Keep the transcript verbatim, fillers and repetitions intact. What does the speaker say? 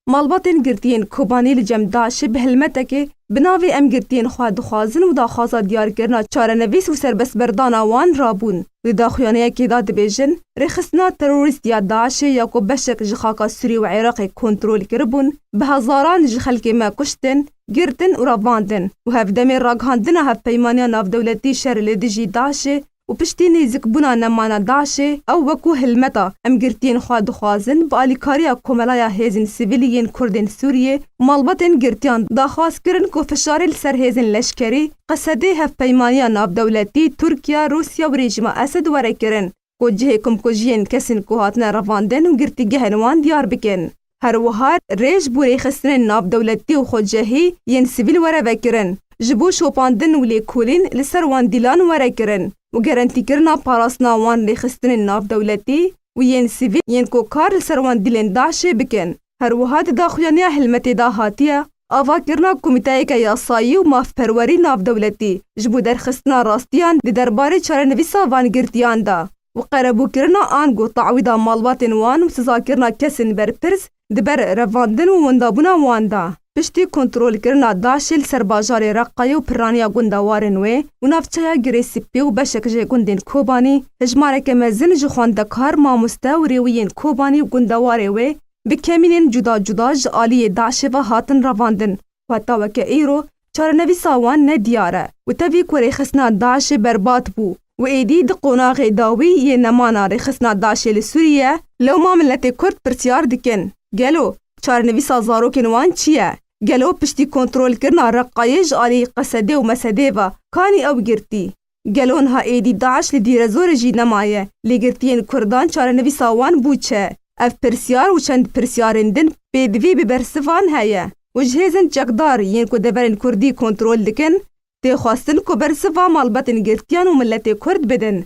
Malbatên girtiyên Kobanî li cem DAIŞê bi helmetekê bi navê Em girtiyên xwe dixwazin û daxwaza diyarkirina çarenivîs û serbestberdana wan rabûn. Di daxuyaniyekê de dibêjin, rêxistina terorîst ya DAIŞê ya ku beşek ji xaka Sûriyê û Iraqê kontrol kiribûn, bi hezaran ji xelkê me kuştin, girtin û revandin û hevdemê ragihandina hevpeymaniya navdewletî şer li dijî DAIŞê û piştî nêzîkbûna nemana DAIŞê, ew wekû hilmeta Em girtiyên xwe dixwazin, bi alîkariya Komelaya Hêzên Sivîl yên Kurdên Sûriyê û malbatên girtiyan daxwaz kirin ku fişarê li ser hêzên leşkerî, Qesedê, hevpeymaniya navdewletî, Tirkiye, Rûsya û rejîma Esed were kirin, ku cihê komkujiyên kesên ku hatine revandin û girtîgehên wan diyar bikin. Her wiha rê ji bo rêxistinên navdewletî û xwecihî yên sivîl were vekirin, ji bo şopandin û lêkolîn li ser wan dîlan were kirin û gerentîkirina parastina wan rêxistinên navdewletî û yên sivîl yên ku kar li ser wan dîlên DAIŞê bikin. Her wiha di daxuyaniya hilmetê de hatiye avakirina komîteyeke yasayî û mafperwerî navdewletî ji bo derxistina rastiyan di derbarê çarenivîsa van girtiyan de û qerebûkirina ango te'wîda malbatên wan û sizakirina kesên berpirs di ber revandin û wendabûna wan de. Piştî kontrolkirina DAIŞê li ser bajarê Reqayê û piraniya gundewarên wê û navçeya Girê Sipî û beşek ji gundên Kobanî, hejmareke mezin ji xwendekar, mamoste û rêwiyên Kobanî û gundewarê wê bi kemînên cuda cuda ji aliyê DAIŞê ve hatin revandin. Heta weke îro çarenivîsa wan nediyar e û tevî ku rêxistina DAIŞê berbat bû û êdî di qonaxê dawî yê nemana rêxistina DAIŞê li Sûriye, lewma miletê Kurd pirsyar dikin, gelo çarenivîsa zarokên wan çi ye? Gelo piştî kontrolkirina Reqayê ji alî Qesedê û Mesedê ve kanî ew girtî? Gelo niha êdî DAIŞ li Dîrezorê jî nemaye, lê girtiyên Kurdan çarenivîsa wan bû çi? Ev pirsyar û çend pirsyarên din pêdivî bi bersivan heye û ji hêzên çekdar yên ku deverên Kurdî kontrol dikin, tê xwestin ku bersiva malbatên girtiyan û miletê Kurd bidin.